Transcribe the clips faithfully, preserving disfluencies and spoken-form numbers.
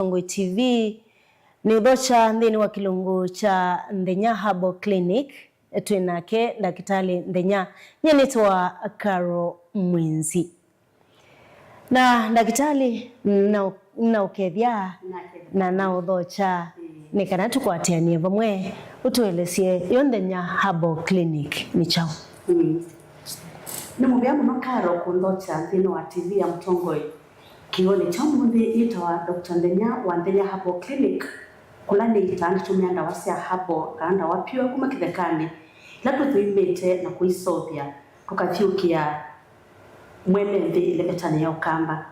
Mũtongoi T V, nĩ ũthokya nthĩnĩ wa kĩlungu kya Nthenya Herbal Clinic. Twĩ nake ndakĩtalĩ Nthenya. Nyie nĩtawa Carol Mwinzi. Na ndakĩtalĩ, na, na ũkethya, na ũthokya, nĩ kana tũkwatĩanĩe vamwe, ũtũelesye yo Nthenya Herbal Clinic nĩ kyaũ? Mm. Nĩ mũvea mũno Carol kũnthokya nthĩnĩ wa T V ya Mũtongoi. Kĩw'ũnĩ kya ũmũnthĩ nĩtawa Doctor Nthenya wa Nthenya Herbal Clinic, kũla nĩitaa nditũmĩa ndawa sya herbal kana ndawa pure kuma kĩthekanĩ, ila tũthũimĩte na kũiseũvya, tũkathyũkĩa mwene nthĩ ĩlembetanĩ ya Ũkamba.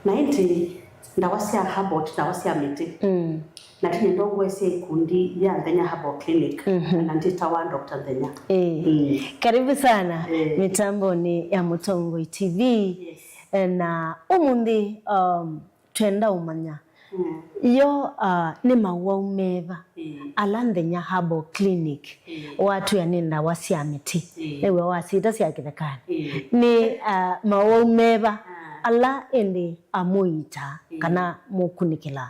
Na ĩndĩ ndawa sya herbal ti ndawa sya mĩtĩ. Mm. Na ti nyie ndongoesye ikundi ya Nthenya Herbal Clinic, mhm, na ndĩtawa Doctor Nthenya. Ĩĩ. Mm. Karibu sana, ĩĩ, mĩtambonĩ ya Mũtongoi T V. Yes. Eh, na ũmũnthĩ, um, twenda ũmanya, mm, yo, uh, nĩ mawau meva, ĩĩ, ala Nthenya Herbal Clinic, ĩĩ, watwĩa nĩ ndawa sya mĩtĩ, ĩĩ, ew'a wasyĩta sya kĩthekanĩ. Ĩĩ. Nĩ, uh, mawau meva, ah, ala ĩndĩ amũitaa, ĩĩ, kana mũkunĩkĩlaa?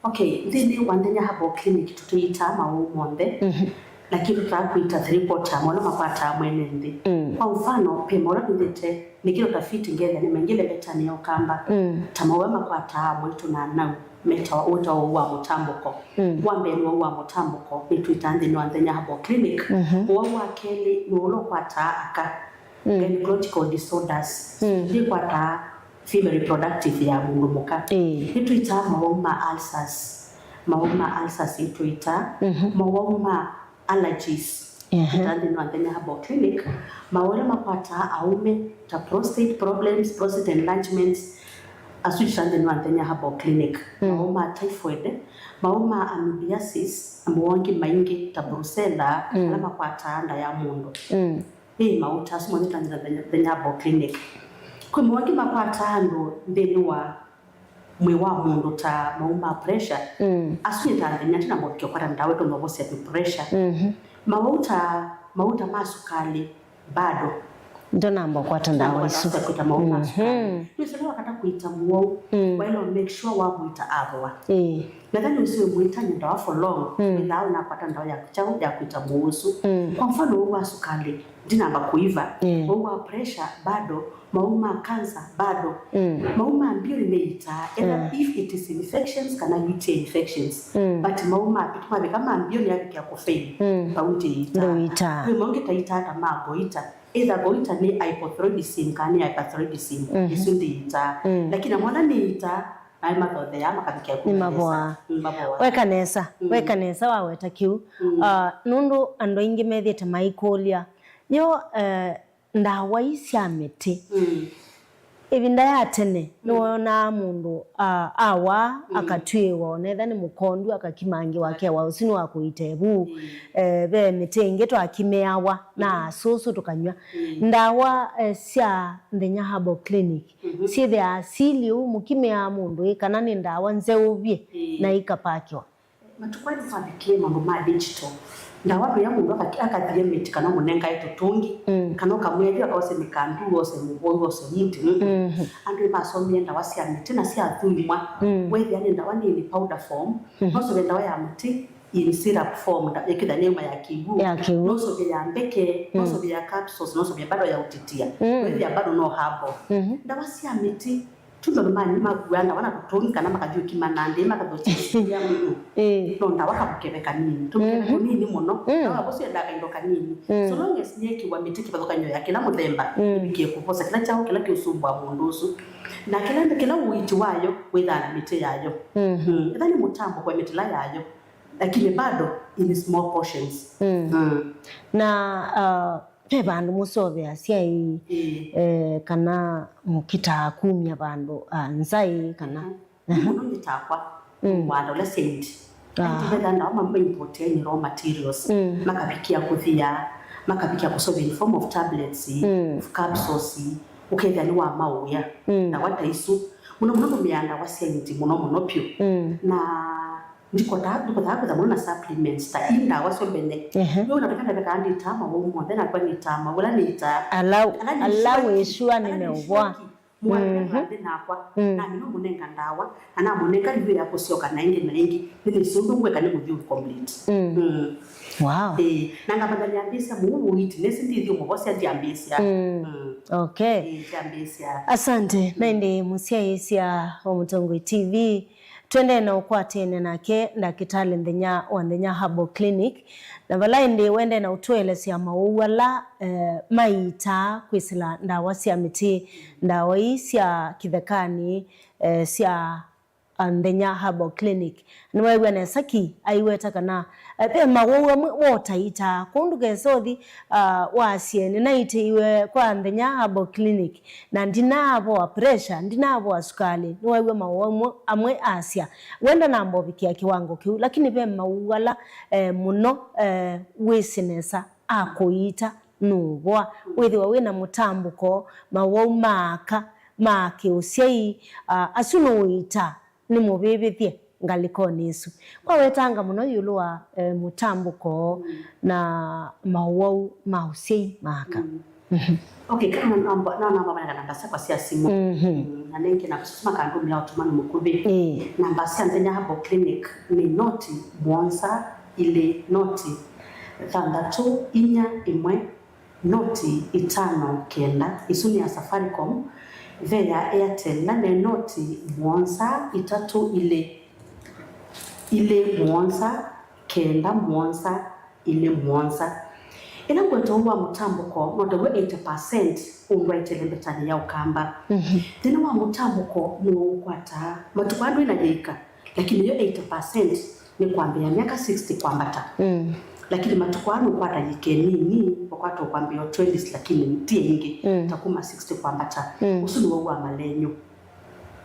Okay, nthĩnĩ wa Nthenya Herbal Clinic tũtũitaa mawau monthe, mhm, lakini tũtaa kũita three quarter, maũla makwataa mwene nthĩ. Mm. Kwa mfano, ve maũla nĩthĩte nĩkĩla ũtafiti ngethĩa nĩ maingĩ lembetanĩ ya Ũkamba, mm, ta maũla makwataa mwaitũ na anau, metawa, wĩtawa ũwau wa mũtambũko. Mm. Wa mbee nĩ ũwau wa mũtambũko, nĩtwĩtaa nthĩnĩ wa Nthenya Herbal Clinic. Mhm. Ũwau wa kelĩ nĩ ũla ũkwataa aka, mm, gynecological disorders. Mm. Ndĩkwataa female reproductive ya mũndũ mũka. Ĩĩ. Nĩtwĩtaa mawau ma ulcers. Mawau ma ulcers nĩtwĩtaa. Mhm. Mawau ma allergies. Ehe. Twĩtaa nthĩnĩ wa Nthenya Herbal Clinic. Mawau ala makwataa aũme ta prostate problems, prostate enlargements, asu twĩtaa nthĩnĩ wa Nthenya Herbal Clinic. Mm. Mawau ma typhoid, mawau ma amoebiasis, na mawau angĩ maingĩ ta brucella, mm, ala makwataa nda ya mũndũ. Mm. Ĩĩ, mauta asu monthe twĩtaa nthĩnĩ wa Nthenya Herbal Clinic. Kwĩ mawau angĩ makwataa andũ nthĩnĩ wa mwĩĩ wa mũndũ ta mawau ma pressure. Mm. Asu nĩ ta Nthenya, ndinamba kũvikĩa kũkwata ndawa ĩtonya ũvosya tu pressure. Mhm. Mawau ta, mauta ma sukalĩ bado. Ndinamba kũkwata ndawa isu. Ndinamba kũkwata ndawa sya kũita mawau ma sukalĩ. Mhm. Nĩwĩsĩ wakata kũita mũwau, mm, waĩle make sure wamũita avoa. Ĩĩ. Nethwa nĩwĩsĩ wĩmũitany'a ndawa for long, mm, wĩthaa ũnakwata ndawa ya kyaũ ya kũita mũwau ũsu. Mm. Kwa mfano, ũwau wa sukalĩ, ndinamba kũiva. Yeah. Ũwau wa pressure bado, mawau ma cancer bado. Mm. Mawau ma mbioni nĩitaa, either, mm, if it is infections kana U T I infections. Mm. But mawau ma, mavika ma mbioni yavikĩa kũfail, mm, vau ndĩitaa. Ndũitaa. Kwĩ maũngĩ taitaa ta ma goiter. Either goiter nĩ hypothyroidism kana nĩ hyperthyroidism, mhm, ĩsu ndĩitaa. Mm. Lakini mwana nĩitaa, naĩ mathotheaa makavikĩa kũmĩnĩsa. Nĩmavoaa. Nĩmavoaa. Weka nesa, mm, weka nesa waweta kĩu. Mm. Ah, nũndũ andũ aingĩ methĩĩte maikũlya, yo, eh, ndawa ii sya mĩtĩ, mm, ĩvinda ya tene, mm, nĩwonaa mũndũ, ah, awa, mm, akatw'ĩĩwa, onetha nĩ mũkondu, akakimangĩwa, akewa ũsu nĩ wa kũita ĩvu. Mm. Eh, ve mĩtĩ ĩngĩ twakimĩawa na, mm, asũsũ tũkanyw'a. Mm. Ndawa, eh, sya Nthenya Herbal Clinic, mhm, syĩthĩaa asili ũu mũkimĩaa mũndũ ĩ, kana nĩ ndawa nzeũvye, mm, na ikapakiwa? Matukũ aa nĩkwavikĩe maũndũ ma digital. Ndawa ndũya mũndũ akaki-, akathie mĩtĩ kana ũmũnengae tũtũngi, mm, kana ũkamwĩa yu akaose mĩkandu, ose mũvũi, ose mũtĩ. Mm-mm. Mhm. Andũ nĩmasomie ndawa sya mĩtĩ na syathũimwa. Mm. Wethĩa nĩ ndawa nini powder form, mhm, no ũsũve ndawa ya mũtĩ in syrup form, nda-, ĩkĩtha nĩuma ya kĩw'ũ. Ya kĩw'ũ. No ũsũve ya mbeke, no, mm, ũsũve ya capsules, no ũsũve bado ya ũtitia. Mm. Wethĩa bado no herbal. Mhm. Ndawa sya mĩtĩ, Tũndũ andũ ma-, makuaa ndawa na tũtũngi kana makathiũkima na ndĩĩ makathokya isu ya mũndũ. Ĩĩ. No ndawa kamũkebe kanini. Tũmũkebe, mhm, tũnini mũno. Mm. Ndawa vo syendaa kaindo kanini. Mm. So long as nĩekĩwa mĩtĩ kĩvathũkany'o ya kĩla mũthemba, mm, ĩvikie kũvosa kĩla kyaũ kĩla kĩũsumbũa mũndũ ũsu. Na kĩla, kĩla ũiiti wayo wĩthaa na mĩtĩ yayo. Mhm. Mm. Ĩtha nĩ mũtambo kwa mĩtĩ ĩla yayo. Lakini bado in small portions. Mm. Mm. Na, uh, Ve vandũ mũseũvĩasya ĩ, ĩĩ, eh, kana mũkitaa kumya vandũ, ah, nza ĩ, kana? Mhm. Nĩ mũno ngĩtakwa, mm, mũanda ũla saint. Ah. Aitũvetha ndawa ma-, maimportia in raw materials. Mm. Makavikia kũthia, makavikia kũseũvya in form of tablets, mm, of capsules, ũkethĩa nĩ wa maũya. Mm. Ndawa ta isu. Mũno mũno tũmĩaa ndawa sya indi mũno mũno vyũ. Mm. Na Ndikotaa, ndikotaa kwĩtha mũno na supplements ta ii ndawa syo mbene. Ehe. Yo na tũkenda veka nditaa mawau monthe na kwa nitaa mawau ala nitaa. Ala, ala wĩ sure nĩmeũvoa. Mwana nthĩ nakwa, namina mũnenga ndawa, na namũnenga review ya kũsyoka na ĩngĩ na ĩngĩ, nĩnĩsĩ ũndũ ngwĩka nĩ mũthiu complete. Mm. Wow. Ĩĩ, na ngavanyania mbĩsya mũu ũiti, nĩsĩ ndĩthiĩ mũvosya ndyambĩsya. Mm. Mm. Okay. Ĩĩ, ndyambĩsya. Asante, na ĩndĩ mũsyaĩĩsya wa Mũtongoi T V, twendee na ũkwatene nake ndakĩtalĩ nthenya wa Nthenya Herbal Clinic, na vala ĩndĩ wendee na ũtũelesya maũu ala, eh, maitaa kwĩsĩla ndawa sya mĩtĩ, ndawa ii sya kĩthekanĩ, eh, sya, ah, Nthenya Herbal Clinic. Nĩwaĩw'a nesa ki aiweta kana, eh, ve maũu amwe wotaitaa. Kwoou ndũkese ũthi, ah, wasye, "Nĩnaitĩiwe kwa Nthenya Herbal Clinic, na ndinavoa pressure, ndinavoa sukalĩ." Nĩwaĩw'a maũu amwe, amwe asya, wenda namba ũvikĩa kĩwango kĩu, lakini ve maũu ala, eh, mũno, eh, wĩsĩ nesa akũiita nũũvoa. Wĩthĩwa wĩ na mũtambũko, mawau maaka ma kĩũsyai, ah, asu nũũita nĩmũvĩvĩthye ngalĩkonĩ ĩsu. Kwa wetanga mũno ĩũlũ wa, eh, mũtambũko na mawau ma ũsyai maaka. Mm. Okay, kana namba, no namba mana namba syakwa sya simu. Mhm. Mm, na nengĩ na kusoma kandũ mĩa ũtũmani mũkuvĩ. Ĩĩ. Namba sya Nthenya Herbal Clinic nĩ noti mũonza ilĩ noti thanthatũ inya ĩmwe noti itano kenda. Isu nĩ ya Safaricom. Ve ya Airtel na nĩ noti mũonza itatũ ilĩ ilĩ mũonza kenda mũonza ilĩ mũonza. Ĩla ngweta ũu wa mũtambũko, no taw'o eighty percent ũndwaĩte ĩlembetanĩ ya Ũkamba. Mhm. Thĩna wa mũtambũko nĩw'o ũkwataa matukũ aa ndwĩ na yĩika, lakini yo eighty percent nĩ kwambĩĩa myaka sixty kwambata. Mm. Lakini matukũ aa nũkwata yĩika ĩnini, ũkwata ũkwambĩĩa o twenties, lakini ti ĩngĩ, mm, ta kuma sixty kwambata. Mm. Ũsu nĩw'o wa malenyũ.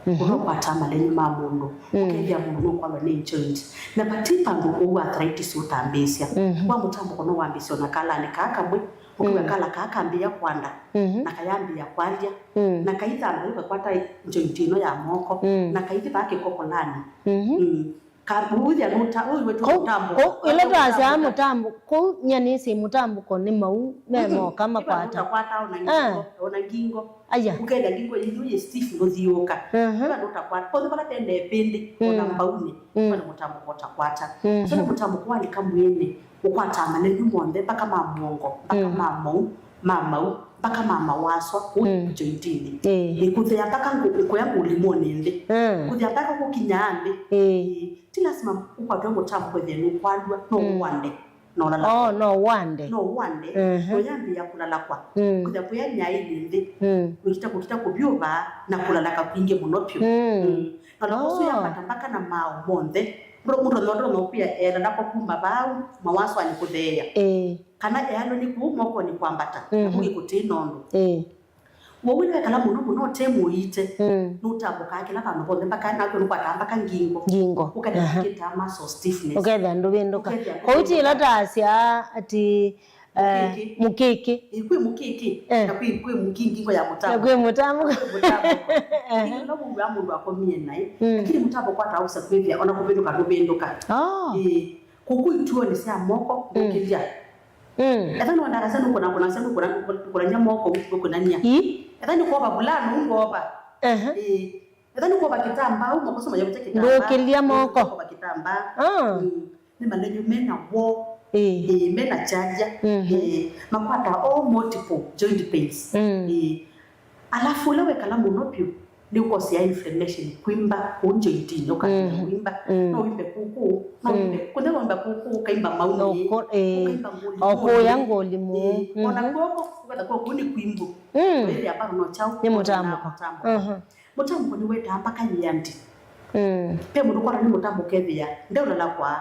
Mhm. Ũla ũkwataa malenyũ ma mũndũ, mm, ũkethĩa mũndũ nũkwalwa nĩ joint. Na vati vandũ ũu arthritis ũtambĩĩsya. Mhm. Wa mũtambũko no wambĩĩsye ona kalanĩ kaa kamwe, ũkew'a, mm, kala kaa kambĩĩa kwanda, mhm, na kayambĩĩa kwalya, mm, na kaithamba yu kakwata joint ĩno ya moko, mm, na kaithi vaa kĩkokolani. Mhm. Mm. Ka-, ũthĩa nũta-, ũiwe tu. Kũu, mũtambũko. Kũu, ĩla twasyaa mũtambũko, kũu nyanĩsĩ mũtambũko nĩ mau me, mm-mm, moka makwata. Ũtakwata ona ngingo, ah, ona ngingo. Aya. Ũkethĩa ngingo yĩu yĩ stiff, ndũthiũũka. Mhm. Ĩla ndũtakwata. Kwondũ vala vene ĩpĩndĩ, ona, mm, mbaunĩ, mm, ĩla nĩ mũtambũko ũtakwata. Mhm. So nĩ mũtambũko walika mwĩĩnĩ, ũkwataa malenyũ monthe, mpaka ma mũongo, mpaka, mm, ma mau, ma mau, mpaka ma mawaswa, kũu, mm, jointinĩ. Ĩĩ. Ĩkũthea mpaka ngũ-, kũya ngũlimonĩ nthĩ. Mm. Kũthea mpaka kũkinyaa nthĩ. Ĩĩ. Ĩĩ. Ti lasima ũkwatwe mũtambũko kwĩthĩa nũkwalw'a, no, mm, ũwande. No ũlalakwa. Oh, no wande. No wande, mhm, ũyambĩĩa kũlalakwa. Mm. Kũthĩa kũya nyaĩnĩ nthĩ. Mm. Wĩkita kũkita kũvyũva na kũlalaka kwingĩ mũno vyũ. Mm. Mm. Na ũsu, oh, yambata mpaka na maaũ monthe. Mũndũ, mũndũ no, no kwĩa elalakwa kuma vau, mawaswanĩ kũtheea. Ĩĩ. Kana ealwe nĩ kũu mokonĩ kwambata, na, mhm, kũngĩ kũtĩ nondũ. Ĩĩ. Wow'ĩ nĩwekala mũno mũno ũte mũiite, mm, nũtambũkaa kĩla vandũ vonthe, mpaka nakw'o nũkwataa mpaka ngingo. Ngingo. Ũkethĩa, aha, kĩtaa muscle stiffness. Ũkethĩa ndũvĩndũka. Ũkethĩa ndũvĩndũka. Kwoou ti ĩla taasya atĩ, eh, mũkĩkĩ. Mũkĩkĩ. Ĩ, kwĩ mũkĩkĩ, eh, na kwĩ, kwĩ mũkĩ ngingo ya mũtambũko. Na kwĩ mũtambũko. Na kwĩ mũtambũko. Aha. Ĩla wow'aa mũndũ akomie naĩ, mm, lakini mũtambũko atawĩsa kwĩthĩa, ona kũvĩndũka ndũvĩndũka. Oh. Ĩ, kũkũ ituonĩ sya moko, mm, ndũkĩlya. Mm. Etha nĩwenda kasa nũkũna, kũna, kasa nũkũna, nũkũnany'a moko, nũkũnany'a. Ii? Etha nĩ kwova vulana, ũngova. Ehe. Ĩĩ. Etha nĩ kwova kĩtambaa, ũu moko soma yaute kĩtambaa. Ndũkĩlya moko. Kwova kĩtambaa. Ah. Mm. Nĩ malenyũ mena woo. Ĩĩ. Ĩĩ, mena kyalya. Mhm. Ĩĩ. Makwata all multiple joint pains. Mm. Ĩĩ. Alafu ũla wekala mũno vyũ, nĩ ũkosea inflammation, kwimba kũu jointinĩ, ũkambĩĩa, mm, kwimba. Mm. No wimbe kũkũ, no, mm, wimbe, kũne wimba kũkũ, ũkaimba maunĩ, ũko-, ĩĩ, ũkaimba ngũlimũnĩ. Ũkũya ngũlimũ. Ĩĩ. Ona, mhm, kw'oko, ũketha kw'oko nĩ kwimbu. Mm. Ũyĩthĩa bado no kyaũ? Nĩ mũtambũko. Mũtambũko. Mhm. Mũtambũko nĩwetaa mpaka yĩandi. Mm. Ve mũndũ kwata nĩ mũtambũko ũkethĩa ndeũlalakwa,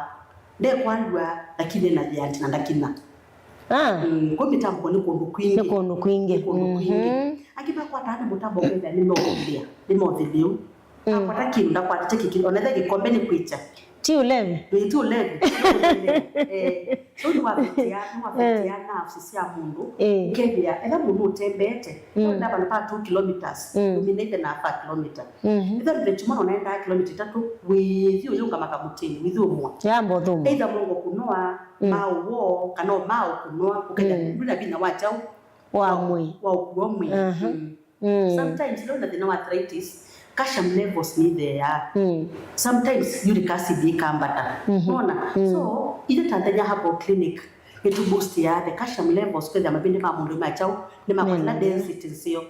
ndekwalw'a, lakini ena yĩandi na ndakina. Ah. Mm, kwĩ mĩtambũko nĩ kũndũ kwingĩ. Nĩ kũndũ kwingĩ. Nĩ kũndũ kwingĩ. Mhm. Angĩ makwataa nĩ mũtambũko ũkethĩa nĩ meũthĩlĩa, nĩ meũthĩlĩu. Mm. Akwata kĩndũ, ndakwata kĩkĩ, ona ethĩa kĩkombe nĩ kwĩkya. Ti ũlevi? Ĩĩ, ti ũlevi. Eh, so nĩwavĩtĩa, nĩwavĩtĩa, eh, nerves sya mũndũ. Eh. Ũkethĩa, ethĩa mũndũ ũtembeete, mm, no ndavana pa two kilometers, mm, ũminĩte na half a kilometer. Mhm. Ethĩa nĩ chuma no naendaa kilomita itatũ, wĩthi ũyũngama kamũtĩnĩ, wĩthi ũmwe. Yamba ũthũmũa. Either mũongo kũnoa, mm, maaũ woo, kana o maaũ kũnoa, ũkethĩa, mm, ndwĩna vinya wa kyaũ? Wa, wa mwĩĩ. Wa ũkua mwĩĩ. Mhm. Mm. Mm. Sometimes ĩla wĩna thĩna wa arthritis, calcium levels nĩitheeaa. Mm. Sometimes uric acid ĩkambata. Mhm. Nona? Mm. So, ithe ta Ndenya Herbal Clinic, nĩtũ boostiaa the calcium levels, kwĩthĩa mavĩndĩ ma mũndũ ma kyaũ, nĩmakwatĩla density nzeo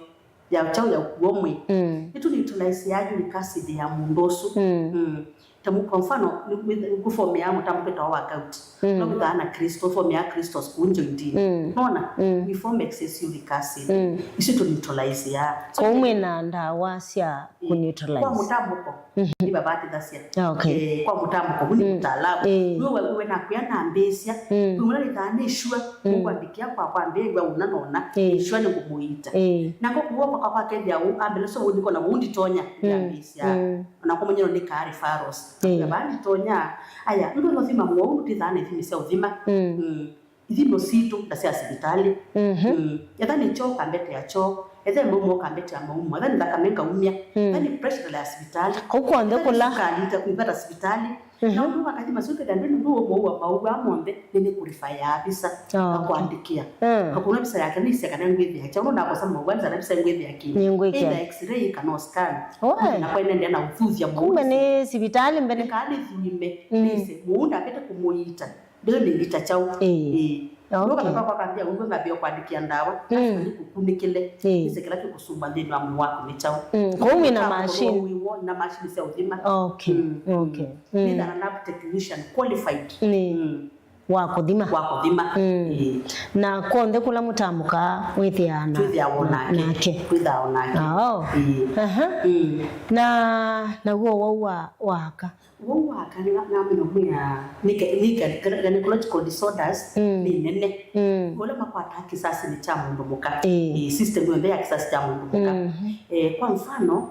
ya kyaũ ya ũkuo mwĩĩ. Mm. Nĩtũ neutralizeaa uric acid ya mũndũ ũsu. Mm. Mm. Ta mu-, kwa mfano, nĩ, nĩ, nĩkũfomeaa mũtambo wĩtawa wa gout. Mm. No wĩthaa na crystal, fomeaa crystals kũu jointini. Mm. Nona? Mm. We form excess uric acid. Mm. Isu tũ neutralizeaa. So, kũu mwĩ na ndawa sya, eh, kũ neutralize kwa mũtambũko, mhm, nĩvavatĩthasya. Ah, okay. Eh, kwa mũtambũko, vu nĩ, mm, mũtaalamu. Eh. Nĩwe we, we nakwĩa nambĩĩsya. Mm. Kwĩ mũla nĩthaa nĩ sure, mm, mũkwambĩkĩa kwa, kwa mbĩngwa ũna nona. Eh. Nĩ sure nĩngũmũiita. Eh. Nako kuo kwa, kwa kethĩa ũu, ambĩla so ũndĩko na ũu nditonya, mm, ndambĩĩsya. Mm. Ona kwa mwenyewe nĩ kaa referrals. Eh. Vaa nditonya, aya, ndu no thima mwa ũu, ndithaa na ithimi sya ũthima. Mm. Mm. Ithimo sitũ na sya sivitalĩ. Mhm. Mm. Etha nĩ kyoo, ũkambetea kyoo. Etha nĩ maumo, ũkambetea maumo. Etha nĩ thakame, ngaumya. Mm. Etha nĩ pressure ya sivitalĩ. Kũu kw'onthe kũla. Etha nĩ sukali, nda-, ũmbata sivitalĩ. Mhm. Na ũndũ wa kathima sio kethĩa ndwĩ nũndũ ũmwe wa mau aa monthe, nĩ, nĩ kũrifaya visa, ah, na okay, kwandĩkĩa. Mm. Kakũna visa yake nĩ isia kana ngwĩthĩa kyaũ, no nakosa mau aa, nĩ kana visa ngwĩthĩa kĩ. Nĩ ngwĩkĩa. Ĩla x-ray kana scan. Oe. Na kwa nendea na ũthuthya mũndũ. Kumbe nĩ sivitalĩ mbene. Nĩ kana nĩ thime, mm, nĩse, mũndũ ndakĩte kũmũiita. Ndĩyo nĩ ngita kyaũ. Ĩĩ. Ĩĩ. Okay. Nũka kwa, kwa kambia ũguo ngambia kwandĩkĩa ndawa. Mm. Nĩ kũkunĩkĩle. Ĩĩ. Nĩse kĩla kĩkũsumba nthĩnĩ wa mwĩĩ waku nĩ kyaũ. Mm. Kũu wĩ na machine. Wĩ na machine sya ũthima. Okay. Mm. Okay. Mm. Nĩ na lab technician qualified. Nĩ. Mm. Wa kũthima. Wa kũthima. Mm. Ĩĩ. Na kw'onthe kũla mũtambũkaa wĩthĩaa na, twĩthĩawa na, nake. Nake. Twĩthĩawa nake. Oh. Ĩĩ. Aha. Mm. Na, naw'o wau wa, wa aka. Wau wa aka nĩ, namina mwĩa, nĩ ke-, nĩ ke-, gynecological disorders, mm, nĩ nene. Mm. Ũla makwataa kĩsasĩ nĩ kya mũndũ mũka. Ĩĩ. Ĩĩ, system yonthe ya kĩsasĩ kya mũndũ mũka. Mhm. Eh, kwa mfano,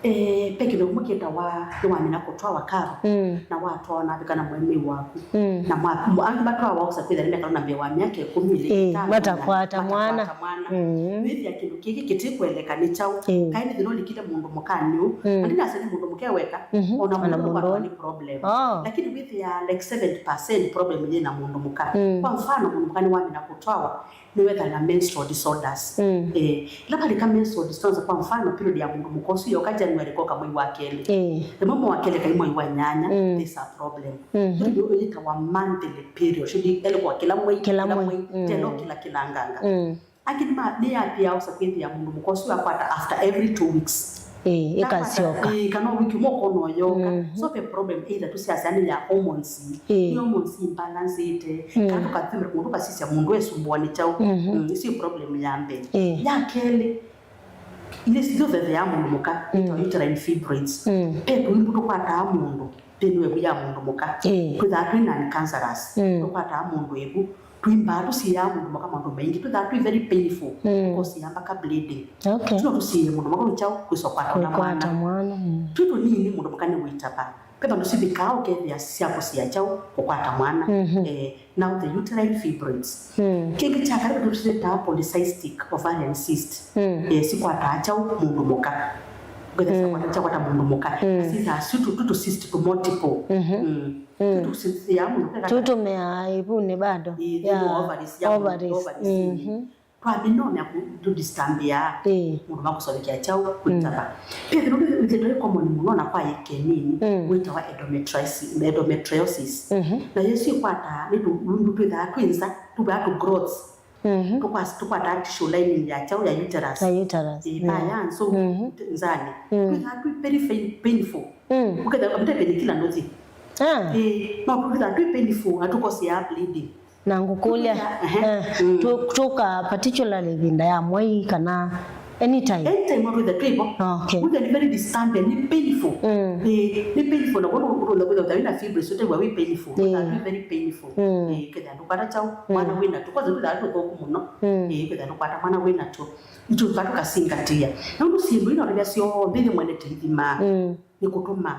eh, pe kĩndũ kĩmwe kĩtawa nĩwamina kũtwawa karo, mm, na watwawa navika na mũemei waku. Mm. Na mwa-, mwa-, angĩ matwawa ũsa kwĩthĩa nĩmekala na mbee wa myaka ĩkũmi, ĩlĩ, ĩĩ, ĩtano, matakwata mwana. Matakwata mwana. Mm. Wĩthĩa kĩndũ kĩkĩ kĩtikweleka nĩ kyaũ. Ĩĩ. Kaĩ nĩ thĩna ũlikile mũndũ mũka nĩũ. Mm. Na ndinasya nĩ mũndũ mũka eweka, mhm, ona mũndũ mũndũ akwatwa nĩ problem. Oh. Lakini wĩthĩa like seventy percent problem yĩ na mũndũ mũka. Mm. Kwa mfano, mũndũ mũka nĩwamina kũtwawa, nĩwetha na menstrual disorders. Mm. Eh, ĩla valika menstrual disorders, kwa mfano, period ya mũndũ mũka ũsu yoka January koka mwei wa kelĩ. Eh. Ĩmwe mwei wa kelĩ kai mwei wa nyanya, mm, there's a problem. Mhm. Period ĩyo yĩtawa monthly period. Should be kwa kĩla mwei, kĩla mwei, mm, telo kĩla kĩlanganga. Mm. Angĩ nĩma-, nĩyambĩĩa ũsa kwĩthĩa mũndũ mũka ũsu akwata after every two weeks. Ĩĩ, ĩkasyoka. Ĩĩ, kana wiki ũmwe ũkona ũyoka. Mhm. So ve problem either tũsyasya nĩ ya hormones. Ĩĩ. Nĩ hormones imbalanceĩte. Mm. Kana tũkathimĩra mũndũ ũkasisya mũndũ esumbuwa nĩ kyaũ. Mhm. Mm, isu problem ya mbee. Ĩĩ. Ya kelĩ, nĩ sitũthetheaa mũndũ mũka, mm, ĩtawa uterine fibroids. Mm. Ve tũimbu tũkwataa mũndũ nthĩnĩ wa ĩvu ya mũndũ mũka. Ĩĩ. Twĩthaa twĩ non-cancerous. Mm. Tũkwataa mũndũ ĩvu. Tũimbaa tũsiĩaa mũndũ mũka maũndũ maingĩ. Twĩthaa twĩ very painful. Mm. Tũkosiaa mpaka bleeding. Okay. Tino tũsiĩe mũndũ mũka nĩ kyaũ kwĩsa ũkwata ona mwana. Kwĩkwata mwana, mm. Twĩ tũnini mũndũ mũka nĩwĩtava. Ve vandũ sivikaa ũkethĩa sya kũsiĩa kyaũ kũkwata mwana. Mhm. Eh, now the uterine fibroids. Mm. Kĩngĩ kya kana tũtwĩtaa polycystic ovarian cyst. Mm. Eh, sikwataa kyaũ mũndũ mũka. Ngwetha, mm, syakwata, syakwata mũndũ mũka. Mm. Sithaa situ, tutu cyst tu multiple. Mhm. Mm. Mm. Tutu cyst ya mũndũ mũka. Tutumeaa ĩvunĩ bado. Ĩĩ, ya, thĩinĩ wa ovaries ya mũndũ, ovaries. Ovaries. Mhm. Twamina ona kũ-, tũdistambĩaa. Ĩĩ. Mũndũ makũsovekea kyaũ kwĩtava. Mm. Pia thĩna ũngĩ wĩthĩtwe wĩ common mũno na kwa ĩke nini, mm, wĩtawa endometriosis, endometriosis. Mhm. Na yĩsu ĩkwataa nĩ tũundu twĩthaa twĩ nza, tũvaa tũ growths. Mhm. Tũkwas-, tũkwataa tissue lining ya kyaũ ya uterus. Ya uterus. Ĩĩ, mm, paya nso, mhm, nzanĩ. Mm. Twĩthaa twĩ very pain-, painful. Mm. Ũkethĩa mte painkiller nũthi. Ah. Ĩĩ, no twĩthaa twĩ painful na tũkosea bleeding. Na ngũkũlya, ehe, eh, mm, tũ-, tũka particularly ĩvinda ya mwai kana anytime? Anytime no twĩthe twĩ vo. Okay. Wĩthe nĩ very disturbing, nĩ painful. Mm. Ĩĩ, nĩ painful, na kwoou ũtũla kwĩtha wĩna fibroids, ũtew'a wĩ painful. Ĩĩ. Wĩtha wĩ very painful. Mm. Ĩĩ, kethĩa ndũkwata kyaũ, mm, mwana wĩna tũ, kwanza twĩtha tũthũku mũno. Mm. Ĩĩ, kethĩa ndũkwata mwana wĩna tũ. Itũ va tũkasingatĩa. Na ũndũ syĩndũ ino rĩrĩa syonthe nĩ mwene tĩithima. Mm. Nĩ kũtũma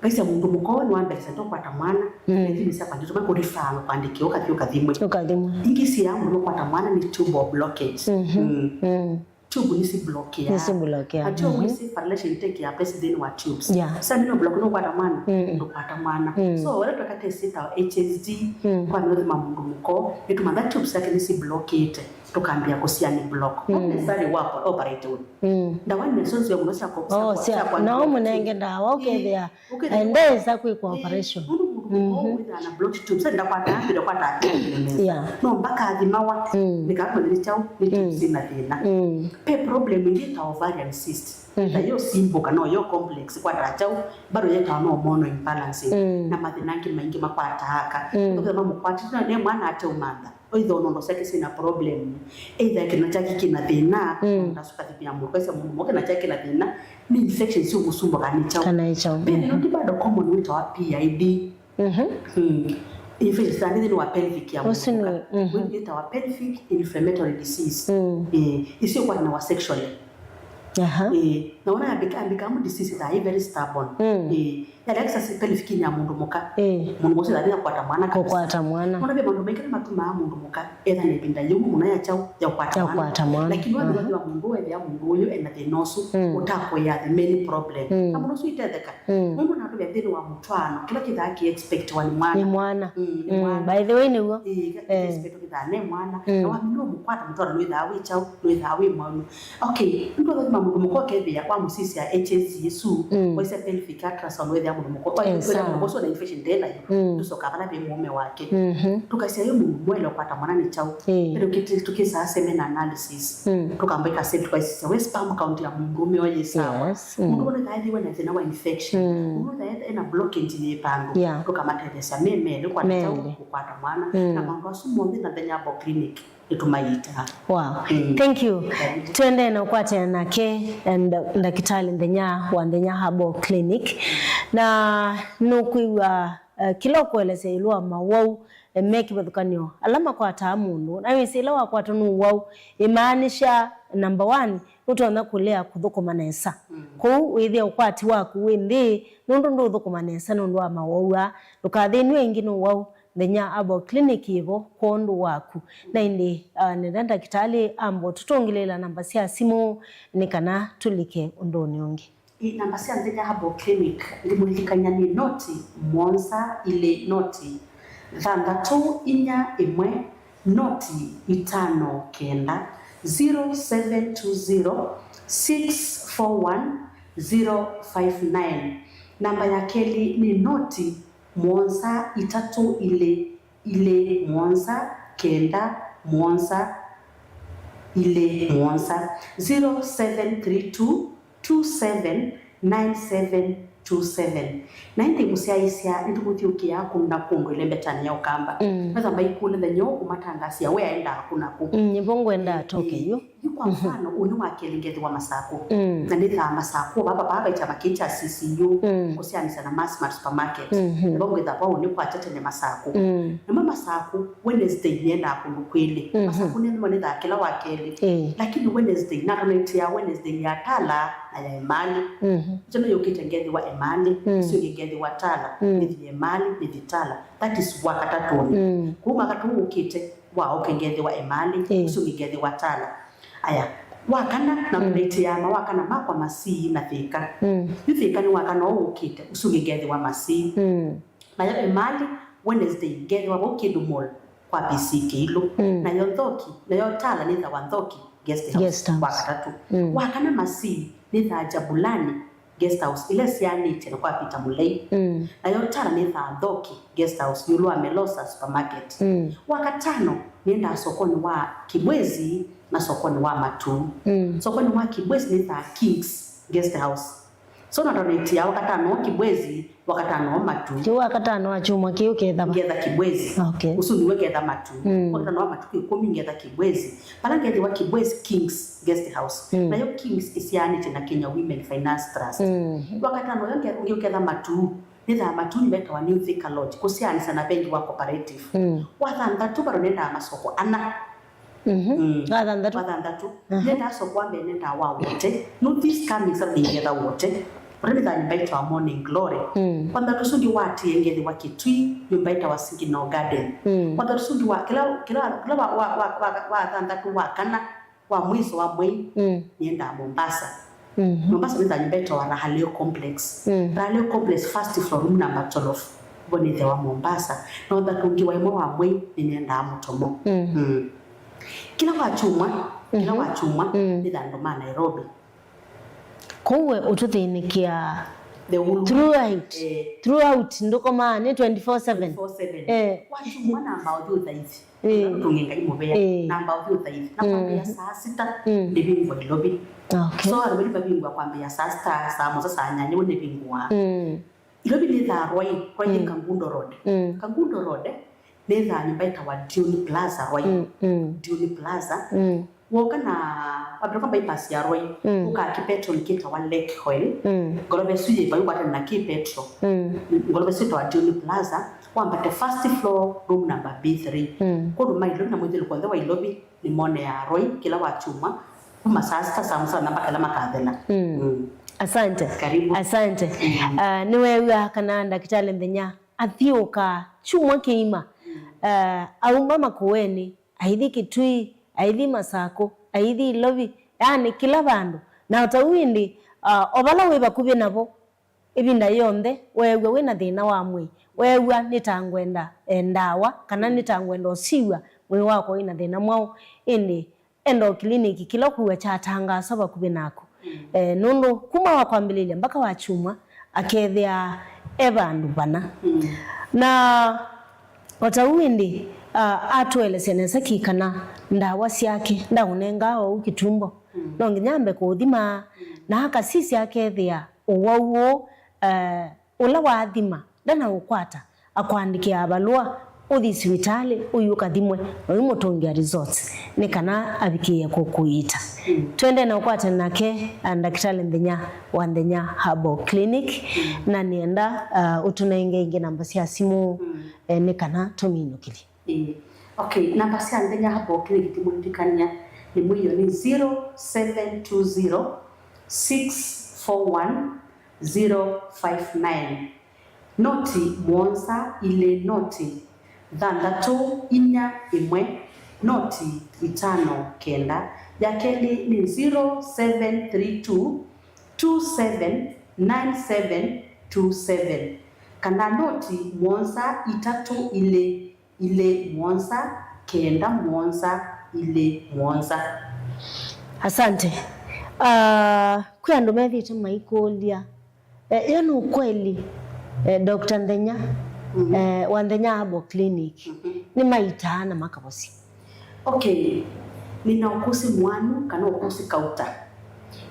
Vaisya mũndũ mũka ũũ nĩwambĩlĩsya ndokwata mwana, mm, na ithimi sya kwandĩkĩwa kũrifaa kwandĩkĩwa ũkathi ũkathimwe. Ũkathimwe. Ingĩ syĩaa mũndũ nũkwata mwana nĩ tubal blockage. Mhm. Mm. Mm. tube nĩsi block ya. Nĩsi block ya. Atio, mhm, wĩsĩ fertilization take ya place thĩinĩ wa tubes. Yeah. Sasa ndio block nũkwata mwana, mm, ndũkwata mwana. Mm. So wale tweka test ta H S G, mm, kwa ndio thima mũndũ mũko, nĩtũmantha tubes yake nĩsi blockĩte, tũkambia kũsia nĩ block. Mm. Not necessarily wa operate. Mm. Ndawa nĩ nzonzio mũno cia kũ-, cia, oh, kũ-, cia, cia kwa nao mũnenge ndawa ũkethĩa. Ũkethĩa. Ndesa kwĩkwa operation. Mũndũ, mũndũ mũkũũ, mhm, wĩthĩa na blocked tubes, ndakwata mbere kwata. Yeah. No mpaka athimawa. Mm. Nĩkamanya nĩ kyaũ, nĩ tubes, mm, syĩna thĩna. Mm. Pe problem ĩngĩ ta ovarian cyst. Mhm. Na yo simple kana yo complex kwata kyaũ, bado yetawa no hormonal imbalance. Mm. Na mathĩna angĩ maingĩ makwataa aka. Mm. Ũkethĩa mamũkwatĩte na mwana ateũmantha. Either nondo syake syĩna problem, either kĩna kyake kĩna thĩna, mm, ndasukathimia mũndũ, kaisya mũndũ mũka kĩna kyake kĩna thĩna, nĩ infection syũmũsumbũka nĩ kyaũ. Kana nĩ kyaũ. Pe, mm, nĩ bado common wĩtawa P I D. Mhm. Mm. Infection syĩna thĩna wa pelvic ya mũndũ. Ũsu nĩ, mũka, mhm, wĩtawa pelvic inflammatory disease. Mm. Eh, icio kwa na wa sexually. Aha. Eh, na ona ambika, ambika mu disease that is very stubborn. Mm. Eh, yale exercise pelvic ya mũndũ mũka. Eh. Mũndũ mũsĩ thani akwata mwana kabisa. Kũkwata mwana. Ona ve maũndũ maingĩ matumaa mũndũ mũka etha na ĩvinda yĩu mũno ya kyaũ, ya kwata mwana. Ya kwata mwana. Lakini wale, aha, wale wa mũndũ wethĩa mũndũ ũyũ ena thĩna ũsu, mm, ũtakwĩa the main problem. Mm. Na mũndũ ũsu itetheka. Mm. Mũndũ natũvya thĩna wa mũtwaano, kĩla kĩthaa kĩ expect wa nĩ mwana. Nĩ mwana. Mm, nĩ, mm, mwana. By the way, nĩguo. Eh, kĩthaa, eh, expect kĩthaa nĩ mwana. Mm. Na wamina ũmũkwata mũtwaano, nĩwĩthaa wĩ kyaũ, nĩwĩthaa wĩ mwaũ. Okay, nĩtwathima mũndũ mũka ũkethĩa wamũsisya H S G ĩsu, mm, waisya pelvic ultrasound wethĩa mũndũ mũka, waisya, exact, mũndũ ũsu na infection ndĩ nayo, mm, tũsoka vala ve mũũme wake. Mhm. Tũkasya yu mũndũ mwele ũkwata mwana nĩ kyaũ. Eh. Pero kĩti-, tũkĩsaa semen analysis. Mm. Tũkamba ĩkasya tũkaisisya we sperm count ya mũndũ ũme oye sawa. Yes. Mm. Mũndũ wona kaithiwe na thĩna wa infection. Mm. Mũndũ wona ena blockage yĩ pandũ. Yeah. Tũkamatetheesya me mele kwata kyaũ, mele, kũkwata mwana. Mm. Na maũndũ asu monthe na Nthenya Herbal Clinic nĩtũmaitaa. Wow. Mm. Thank you. Karibu. Twendee na ũkwatana nake, eh, nda-, ndakĩtalĩ Nthenya wa Nthenya Herbal Clinic. Na nũkwĩw'a, eh, kĩla ũkũelesya ĩũlũ wa mawau, eh, me kĩvathũkany'o ala makwataa mũndũ. Na wĩsĩ ĩla wakwatwa nĩ ũwau, ĩmaanisha, number one, nũtonya kũlea kũthũkũma nesa. Mm. Kwoou wĩthĩa ũkwati waku wĩ nthĩ, nũndũ ndũũthũkũma nesa nũndũ wa mawau aa. Ndũkathĩnw'e ĩngĩ nĩ ũwau. Nthenya Herbal Clinic yĩvo kwondũ waku. Na ĩndĩ, ah, nenda ndakĩtalĩ ambo tũtũngĩlĩĩla namba sya simũ nĩ kana tũlike ũndũnĩ ũngĩ. Ĩ, namba sya Nthenya Herbal Clinic, ndĩmũlilikany'a nĩ noti mũonza ilĩ noti thanthatũ inya ĩmwe noti itano kenda, zero seven two zero, six four one, zero five nine. Namba ya kelĩ nĩ noti mũonza itatũ ilĩ ilĩ mũonza kenda mũonza ilĩ mũonza, zero seven three two two seven nine seven two seven. Na ĩndĩ mũsyaĩĩsya nĩtũmũthyũkĩaa kũndũ na kũndũ ĩlembetanĩ ya Ũkamba. Mm. Metha maikũlĩthany'a ũkũmatangasya we aendaa kũ na kũ. Mm, nĩvo ngwendaa toke yu. Yu kwa mfano, ũnĩ wa kelĩ ngethĩwa Masakũ. Mm. Na nĩthaa Masakũ, vava, vava kyama kĩĩ kya C C U, mm, kũsyaanĩsya na Massmart Supermarket. Mhm. Nĩvo ngwĩtha vau nĩ kwakya tene Masakũ. Mm. Namo Masakũ, Wednesday nĩendaa kũndũ kwĩlĩ. Mhm. Masakũ nĩthĩwa nĩthaa kĩla wa kelĩ. Eh. Lakini Wednesday, natonetĩaa Wednesday ya Tala na ya Emali. Mhm. Ĩkyo nĩyũkĩte ngethĩwa Emali, mm, ĩsu ĩngĩ ngethĩwa Tala, mm, nĩthi Emali, nĩthi Tala. That is Wakatatũnĩ. Mm. Kũu Wakatatũ ũkĩte, wa ũke ngethĩwa Emali, eh, ũsu ũngĩ ngethĩwa Tala. Aya, wa kana, na, mm, nĩtĩaa ma wa kana makwa Masii na Thĩka. Mm. Yu Thĩka nĩ wa kana ũũ ũkĩte, ũsu ũngĩ ngethĩwa Masii. Mm. Nayo Emali, Wednesday, ngethĩwa vau Kĩndũ Mall kwa P C Kĩilũ. Mm. Nayo Nthoki, nayo Tala nĩthawa Nthoki Guest House, Guest House. Wakatatũ. Mm. Wa kana Masii, nĩthaa Jabulani, Guest House ĩla ĩsyaanĩtye na kwa Peter Mũlei. Mm. Nayo Tala nĩthaa Nthoki Guest House ĩũlũ wa Melosa Supermarket. Mm. Wakatano nĩendaa sokonĩ wa Kibwezi na sokonĩ wa Matuu. Mm. Sokonĩ wa Kibwezi nĩthaa Kings Guest House. So natonetĩaa wakatano Kibwezi, wakatano Matuu. Kĩu wakatano wa kyumwa kĩu ketha va? Ngetha Kibwezi. Okay. Ũsu nĩwe ngetha Matuu. Mm. Wakatano wa matukũ ĩkũmi ngetha Kibwezi. Vala ngethĩwa Kibwezi Kings Guest House. Mm. Nayo Kings ĩsyaanĩtye na Kenya Women Finance Trust. Mm. Wakatano ũyũ nge-, ũngĩ ũketha Matuu. Nĩthaa Matuu nĩvetawa New Thika Lodge, kũsyaanĩsya na vengi wa Cooperative. Mm. Wathanthatũ vano nendaa masoko ana. Mhm. Mm. Wathanthatũ? Wathanthatũ. Aha. Nendaa soko wa mbee nendaa wa Wote. No, this coming Saturday ngetha Wote. Wote nĩthaa nyũmba ĩtawa Morning Glory. Mm. Wathanthatũ ũsu ũngĩ watie ngethĩwa Kitui, nyũmba ĩtawa Signal Garden. Mm. Wathanthatũ ũsu ũngĩ wa, kĩla, kĩla, kĩla wa, wa, wa, wa, wathanthatũ wa kana, wa mwiso wa mwei, mm, nĩendaa Mombasa. Mhm. Mombasa nĩthaa nyũmba ĩtawa Raha Leo Complex. Mm. Raha Leo Complex, first floor, room number twelve. Vo nĩthĩawa Mombasa. Notha tũngĩ wa ĩmwe wa mwei, nĩnendaa Mũtomo. Mm. Mm. Kĩla wa kyumwa, kĩla, mhm, wa kyumwa, mm, nĩthaa andũ ma Nairobi. Kwoou we ũtũthĩnĩkĩaa. The whole, throughout, eh, throughout, ndũkomaa nĩ twenty-four seven. Twenty-four seven. Eh. Wa kyumwa namba ũthi ũthaithi. Eh. Tũngĩ Ngai mũvea. Eh. Namba ũthi ũthaithi. Na, mm, kwambĩĩa saa sita, mm, nĩvingũa Ilovi. Okay. So, Ilovi vavingũa kwambĩĩa saa sita, saa mũonza, saa nyanya, nĩvingũa. Mm. Ilovi nĩthaa Rwai, Rwai nĩ, mm, Kangundo Road. Mm. Kangundo Road, nĩthaa nyũmba ĩtawa Dune Plaza, Rwai. Mm, mm. Dune Plaza. Mm. Woka na wambĩlũka bypass ya Rwai, mm, ũkaa kĩpetroni kĩtawa Lake Oil. Mm. Ngolova ĩsu yĩ vau ĩkwatene na kĩpetro. Mm. Ngolova ĩsu ĩtawa Dune Plaza. Wambate first floor, room number B three. Mm. Kũndũ ma Ilovi na mũthyũlũko onthe wa Ilovi nĩmoneaa Rwai kĩla wa kyumwa kuma saa sita, saa mũonza mpaka ĩla makathela. Mm. Mm. Asante. Karibu. Asante. Mm. Ah, nĩweew'a kana Ndakĩtalĩ Nthenya athiũũkaa kyumwa kĩima. Mm. Ah, auma Makueni, aithi Kitui, aithi Masakũ, aithi Ilovi, yaani kĩla vandũ. Na o ta ũu ĩndĩ, ah, o vala wĩ vakuvĩ navo, ĩvinda yonthe weew'a wĩ na thĩna wa mwĩĩ, weew'a nĩ ta ngwenda, eh, ndawa, kana nĩ ta ngwenda ũsiw'a mwĩĩ wakwa wĩ na thĩna mwaũ, ĩndĩ enda o kiliniki kĩla ũkwĩw'a kyatangaaswa vakuvĩ naku. Mm. Eh, nũndũ kuma wa kwambĩlĩlya mpaka wa kyumwa, akethĩaa e vandũ vana. Mm. Na o ta ũu ĩndĩ, ah, atũelesya nesa ki kana ndawa syake ndaũnengaa oou kĩtumbo. Mm. No nginya ambe kũũthima, mm, na akasisya akethĩa ũwau ũũ, eh, ũla waathima ndanaũkwata, akũandĩkĩaa valũa, ũthi sivitalĩ, ũi ũkathimwe, na ũimũtũngĩa results, nĩ kana avikĩĩe kũkũiita. Mm. Twende na ũkwatane nake, ah, Ndakĩtalĩ Nthenya wa Nthenya Herbal Clinic, mm, na nĩenda, ah, ũtũnenge ĩngĩ namba sya simũ, mm, eh, nĩ kana tũminũkĩlye. Ĩĩ. Okay, namba sya Nthenya Herbal Clinic ndimũlilikany'a nĩ mwĩio nĩ zero seven two zero, six four one, zero five nine. Noti mũonza ilĩ noti thanthatũ inya ĩmwe noti itano kenda. Ya kelĩ nĩ zero seven three two, two seven nine seven two seven, kana noti mũonza itatũ ilĩ ilĩ mũonza kenda mũonza ilĩ mũonza. Asante. Ah, kwĩ andũ methĩĩtwe maikũlya, eh, ĩyo nĩ ũkweli, eh, Doctor Nthenya, mhm, eh, wa Nthenya Herbal Clinic, mhm, nĩmaitaa na makavosya? Okay, nĩna ũkũsĩ mwanu kana ũkũsĩ kauta.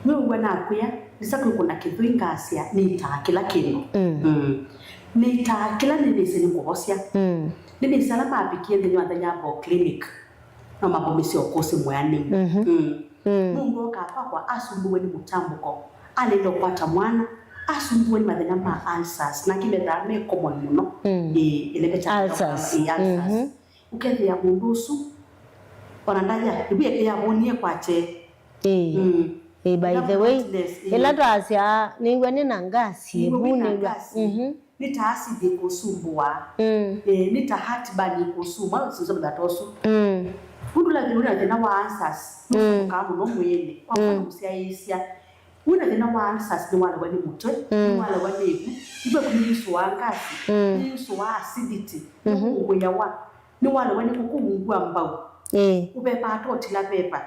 Nĩwĩw'a nakwĩa, nĩsa kwĩkũna kĩthũi ngasya, nĩitaa kĩla kĩndũ. Mm. Mm. Nĩitaa kĩla nĩnĩsĩ nĩkũvosya. Mm. Nĩnĩsĩ ala mavikie nthĩnĩ wa Nthenya Herbal Clinic, no mavomĩsye ũkũsĩ mwĩanĩu. Mhm. Mm. Mm. Mũndũ okaa kwakwa asumbũwe nĩ mũtambũko, alĩle ũkwata mwana, asumbũwe nĩ mathĩna ma ulcers, na angĩ methaa me common mũno. Mm. Ĩĩ, ĩleve kya ulcers. Ĩĩ, ulcers. Mhm. Ũkethĩa mũndũ ũsu, ona ndaya, ĩvu yavonie kwakye. Ĩĩ. Mm. Ĩĩ, by the way, ĩla twasya, nĩw'a nĩ na ngasi, ĩvu nĩw'a. Mhm. Nĩ ta acid ĩkũsumbũa. Mm. Eh, nĩ ta heartburn ĩkũsumbũa, sinzomethata ũsu. Mm. Ũndũ la thĩna, wĩna thĩna wa ulcers, mm, nũsumbũkaa mũno mwĩĩnĩ. Kwa mfano, mm, mũsyaĩĩsya. Wĩna thĩna wa ulcers, nĩwalewa nĩ mũtwe, mm, nĩwalewa nĩ ĩvu, ĩvu yaku nĩyusũaa ngasi, mm, nĩyusũaa acidity, mhm, nĩkũngũĩawa, nĩwalewa nĩ kũkũungua mbau. Ĩĩ. Ũvepaa totila vepa.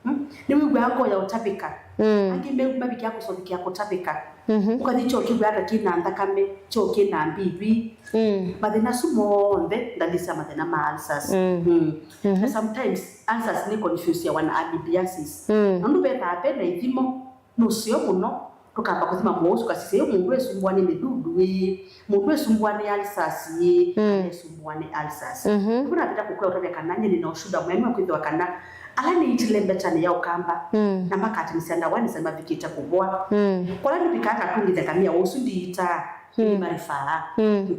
Mm? Nĩwĩw'aa ngoo ya ũtavĩka. Mm. Angĩ me-, mavikĩa kũsovikĩa kũtavĩka. Mhm. Ũkathi kyoo kĩw'aa ta kĩna nthakame, kyoo kĩna mbivi. Mm. Mathĩna asu monthe, ndalili sya mathĩna ma ulcers. Mm. Mm. Mhm. Na sometimes ulcers nĩ confuse wa na amoebiasis. Mm. Nũndũ vethaa ve na ithimo, nũseo mũno, tũkamba kũthima mũusu kasisya yu mũndũ esumbũa nĩ mĩdudu ĩĩ, mũndũ esumbũa nĩ ulcers ĩĩ, mm, kana esumbũa nĩ ulcers. Mhm. Nĩvo navĩta kũkwĩa ũtavya kana nyie nĩ na ũshuda mwene wa kwĩthĩwa kana ala nĩitile mbetanĩ ya ũkamba, mm, na makatinĩsya ndawa nĩsa mavikĩte kũvoa. Mm. Kũla nĩvikaa ngatungĩthya ngamia ũsu ndiitaa, mm, nĩmarifaa. Mm.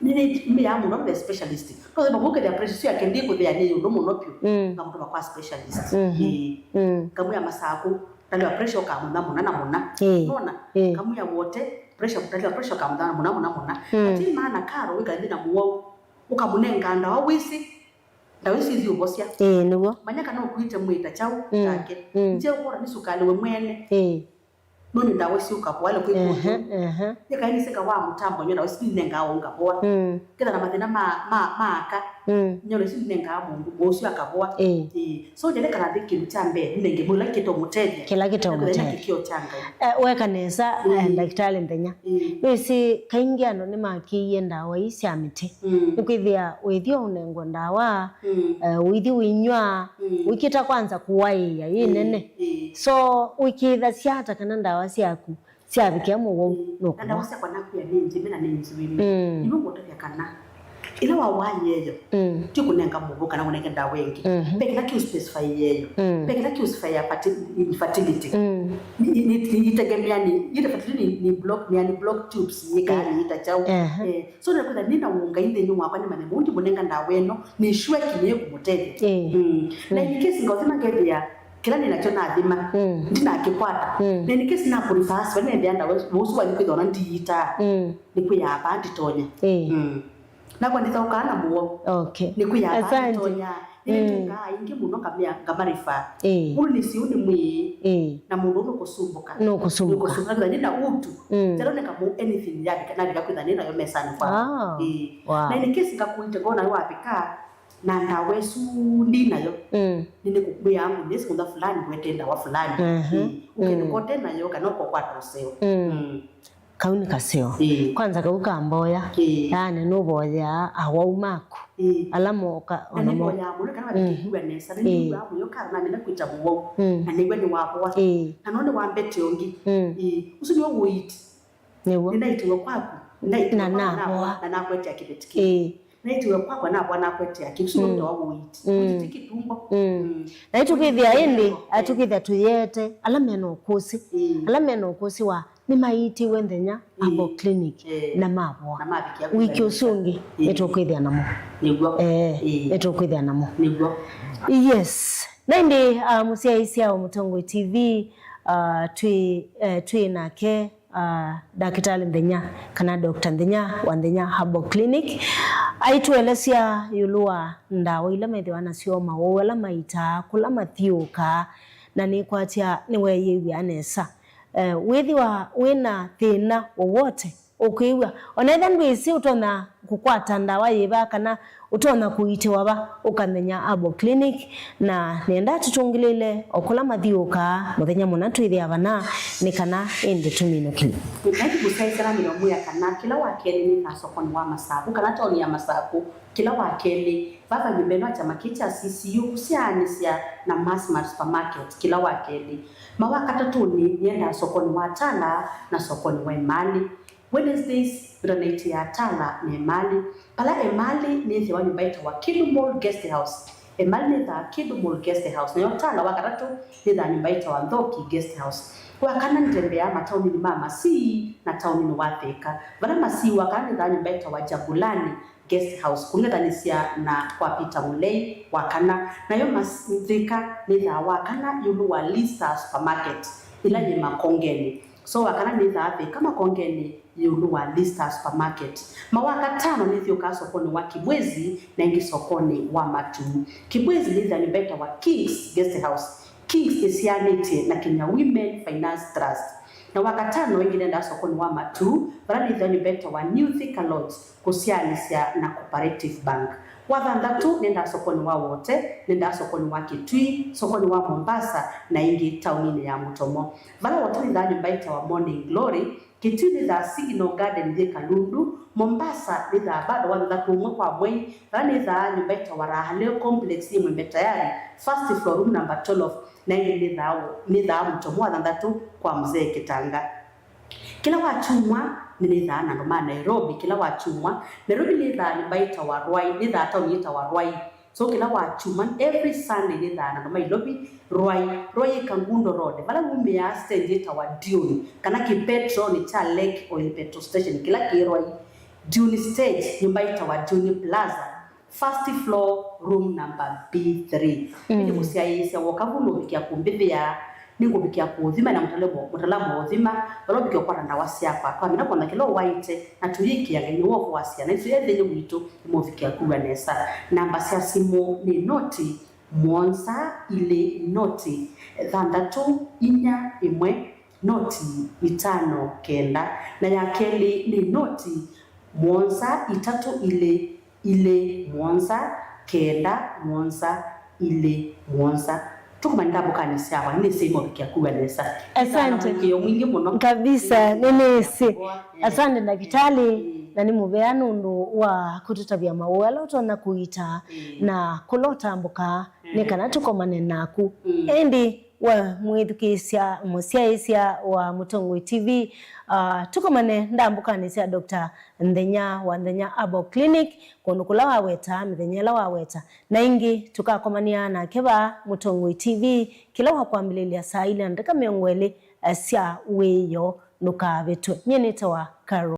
Nĩ, nĩ, nĩmĩaa mũno the specialist. No themba kũkethĩa pressure ĩsu yake ndĩkũthea nĩ ĩũlũ mũno vyũ. Mm. Ngamũtũma kwa specialist. Mhm. Ĩĩ. Mm. Ngamwĩa Masakũ, ndalĩwa pressure ũkamũna mũna na mũna. Ĩĩ. Nona? Ĩĩ. Ngamwĩa Wote, pressure, ndalĩwa pressure ũkamũna mũna mũna mũna. Mm. Ati maana Karo wĩka nthĩ na mũwau. Ũkamũnenga ndawa wĩsĩ. Ndawa isu ithiũvosya. Ĩĩ, nĩw'o. Manya kana ũkuĩte mwĩta kyaũ kyake. Mm. Nje ũkora nĩ sukalĩ we mwene. Ĩĩ. Nũndũ ndawa isu ũkavoa le kwĩ kũndũ. Ehe, ehe. Yekainĩsĩka wa mũtambo nyo ndawa isu ninengaa ũngavoa. Mm. Ketha na mathĩna ma, ma, ma aka. Mm. Nyo ndawa isu ninengaa mũndũ ũsu akavoa. Ĩĩ. Ĩĩ. So, ndelekana nthĩ kĩndũ kya mbee, nĩnenge mũndũ kĩla kĩtomũtethya. Kĩla kĩtomũtethya. Kĩkĩo kya Ngai. Eh, weka nesa, eh, mm, Ndakĩtalĩ Nthenya. Mm. Nĩwĩsĩ kaingĩ andũ nĩmakĩie ndawa ii sya mĩtĩ. Mm. Nĩkwĩthĩa wĩthio ũnengwa ndawa, mm, eh, ũithi ũinyw'a, mm, wĩkĩta kwanza kũwaĩĩa yĩ, mm, nene. Mm. So, wĩkĩĩthasya ata kana ndawa syaku syavikĩa mũwau, mm, nũkũwa. Na ndawa syakwa nakwĩa nĩ njĩme na nĩ nzwĩme. Mm. Nĩw'o ngũtavya kana ĩla wawaa yeyo, mm, ti kũnenga mũvũ kana kũnenge ndawa ĩngĩ. Mhm. Ve kĩla kĩũspecify yeyo. Mm. Ve kĩla kĩũspecify ya ferti-, infertility. Mm. Ni, ni, ni, nitegemea ni, ite fertility ni, ni block, ni, ni block tubes, ni kana, eh, ni ita chau. Ehe. Eh, so nĩkwĩtha nĩna ũngai nthĩnĩ wakwa nĩmanye mũndũ mũnenga ndawa ĩno, nĩ sure ki nĩkũmũtethya. Eh. Mm. Na, mm, in case ngaũthima ngethĩa kĩla nĩ nakyo nathima, mm, ndinakĩkwata. Mm. Na in case nakũrifasiwa, nethĩa ndawa ũsu wathi kwĩthwa ona ndiitaa. Mm. Nĩkwĩaa vaa nditonya. Ĩĩ. Mm. Nakwa ndithaukaa na mũwau. Okay. Nĩkwĩaa vaa nditonya. Asante. Mm. Nĩnĩtũngaa aingĩ mũno ngamea-, ngamarifaa. Ĩĩ. Ũndũ nĩsĩ ũu nĩ mwĩĩ. Ĩĩ. Na mũndũ ũũ nũkũsumbũka. Nũkũsumbũka. Nũkũsumbũka. Nĩna ũtu. Mm. Kyalo nĩka mũ anything yavika, navika kwĩtha nĩnayo mesanĩ kwakwa. Wow. Ĩĩ. Wow. Na in case ngakũĩte ngona nĩwavika, na ndawa ĩsu ndi nayo. Mm. Nĩnĩkũkwĩa ngũnĩsĩ mũtha fulani wete ndawa fulani. Mhm. Ĩĩ. Ũkethĩwa, mm, ũte nayo kana ũkokwata ũseo. Mm. Mm. Kau nĩ kaseo. Ĩĩ. Kwanza kau ka mboya. Ĩĩ. Yaani nũvoyaa awau maku. Ĩĩ. Ala moka, na ona mo- nĩmboyaa mũno kana, mm, nĩkĩkua nesa, na, ĩĩ, nĩw'aa mũyo kana namina kwĩta mũwau. Mm. Na nĩw'a nĩwavoa. Ĩĩ. Na no nĩwambete ũngĩ. Mm. Ĩĩ. Ũsu nĩw'o ũiti. Nĩw'o. Nĩnaitiwe kwaku. Nĩnaitiwe kwaku, navoa, navoa, na nakwetea kĩveti kĩu. Ĩĩ. Naitiwe kwakwa navoa nakwetea kĩu. Ũsu, mm, nĩw'o ũtawa ũiti. Mm. Ũiti ti kĩtumbo. Mm. Mm. Na itũkĩthĩa ĩndĩ, atũkĩthĩa tũyĩete ala mena ũkũsĩ. Mm. Ala mena ũkũsĩ wa nĩmaiitiwe nthenya, mm, Herbal Clinic, eh, na mavoa. Na mavikĩa wiki ũsu ũngĩ, eh, nĩtũkwĩthĩa namo. Nĩw'o. Eh, eh, nĩtũkwĩthĩa namo. Nĩw'o. Yes. Na ĩndĩ, ah, mũsyaĩĩsya wa Mũtongoi T V, ah, twĩ, eh, twĩ nake, ah, Ndakĩtalĩ Nthenya, kana Doctor Nthenya wa Nthenya Herbal Clinic, aitũelesya ĩũlũ wa ndawa ila methĩwa nasyo, mawau ala maitaa, kũla mathiũũkaa, na nĩkwatya nĩweeyĩw'aa nesa. Eh, wĩthĩwa wĩna thĩna wowote ũkwĩw'a, onethĩa ndwĩsĩ ũtonya kũkwata ndawa yĩva kana ũtonya kũiitĩwa va, ũkamenya Herbal Clinic, na nĩenda tũtũngĩlĩle o kũla mathiũũkaa mũthenya mũna twĩthĩa vana, nĩ kana ĩndĩ tũminũkĩlye. Naitũ mũsyaĩĩsya na mĩlomo ya kana kĩla wa kelĩ nĩthaa sokonĩ wa Masaku kana taoni ya Masaku. Kĩla wa kelĩ, vava nyũmba ĩno ya kyama kĩĩ kya C C U kũsyaanĩsya na Massmart Supermarket kĩla wa kelĩ. Mawakatatũnĩ nĩendaa sokonĩ wa Tala na sokonĩ wa Emali. Wednesdays, nĩtanaitĩaa Tala na Emali. Pala Emali nĩthĩawa nyũmba ĩtawa Kidu Mall Guest House. Emali nĩthaa Kidu Mall Guest House. Nayo Tala wakatatũ nĩthaa nyũmba ĩtawa Nthoki Guest House. Wakana nĩtembeaa mataoninĩ ma Masii na taoninĩ wa Thĩka. Vala Masii wakana nĩthaa nyũmba ĩtawa Jabulani Guest House, kũng'ethanĩsya na kwa Peter Mũlei wa kana. Nayo Mas-, Thĩka nĩthaa wa kana ĩũlũ wa Lista Supermarket, ĩla yĩ Makongenĩ. So wa kana nĩthaa Thĩka Makongenĩ ĩũlũ wa Lista Supermarket. Mawakatano nĩthyũkaa sokonĩ wa Kibwezi na ĩngĩ sokonĩ wa Matuu. Kibwezi nĩthaa nyũmba ĩtawa Kings Guest House. Kings ĩsyaanĩtye na Kenya Women Finance Trust. Na wakatano ĩngĩ nĩendaa sokonĩ wa Matuu, vala nĩthaa nyũmba ĩtawa New Thika Lodge, kũsyaanĩsya na Cooperative Bank. Wathanthatũ nĩendaa sokonĩ wa Wote, nĩendaa sokonĩ wa Kitui, sokonĩ wa Mombasa, na ĩngĩ taoninĩ ya Mũtomo. Vala Wote nĩthaa nyũmba ĩtawa Morning Glory, Kitui nĩthaa Signal Garden yĩ Kalundu, Mombasa nĩthaa bado wathanthatũ ũmwe kwa mwei, vala nĩthaa nyũmba ĩtawa Raha Leo Complex yĩ Mwembe Tayari, first floor room number twelve, na ĩngĩ nĩthaa, nĩthaa Mũtomo wathanthatũ kwa Mzee Kitanga. Kĩla wa kyumwa nĩnĩthaa na andũ ma Nairobi. Kĩla wa kyumwa, Nairobi nĩthaa nyũmba ĩtawa Rwai, nĩthaa taoni ĩtawa Rwai. So kĩla wa kyumwa, every Sunday nĩthaa na andũ ma Nairobi, Rwai, Rwai ĩ Kangundo Road, vala wumĩaa stage ĩtawa Dioni, kana kĩpetroni kya Lake Oil Petrol Station kĩla kĩ Rwai. Dioni stage, nyũmba ĩtawa Dioni Plaza. First floor, room number B three. Mm. Ĩndĩ mũsyaĩĩsya woka vu nũvikĩa kũmbĩthĩa, Nĩngũvikĩa kũũthima na mũtalamo, mũtalamo wa ũthima, vala ũvikĩa ũkwata ndawa syakwa, twamina kwona kĩla ũwaĩte, na tũyĩkĩa Ngai nĩ woko wa syana isu ethĩnĩ witũ, nĩmũvikĩa kuw'a nesa. Namba sya simũ nĩ noti mũonza ilĩ noti thanthatũ inya ĩmwe noti itano kenda, na ya kelĩ nĩ noti mũonza itatũ ilĩ ilĩ mũonza kenda mũonza ilĩ mũonza. Tũkomane ndambũkanĩ syakwa, nĩnĩsĩ imovikĩa kuw'a nesa. Asante. Nĩkana mũĩkĩĩo mwingĩ mũno. Kabisa, nĩnĩsĩ. Asante ndakĩtalĩ, na nĩ mũvea nũndũ wa kũtũtavya maũũ ala ũtonya kũita na kũla ũtambũkaa nĩ kana tũkomane naku. Ĩndĩ we mwĩthukĩĩsya, mũsyaĩĩsya wa Mũtongoi T V, ah, tũkomane ndambũkanĩ sya Doctor Nthenya wa Nthenya Herbal Clinic, kũndũ kũla waweta, mĩthenya ĩla waweta. Na ĩngĩ tũkakomania nake vaa Mũtongoi T V kĩla wa kwambĩlĩlya saa ilĩ na ndeka mĩongo ĩlĩ, eh, sya wĩoo. Ndũkavĩtwe. Nyie nĩtawa Carol.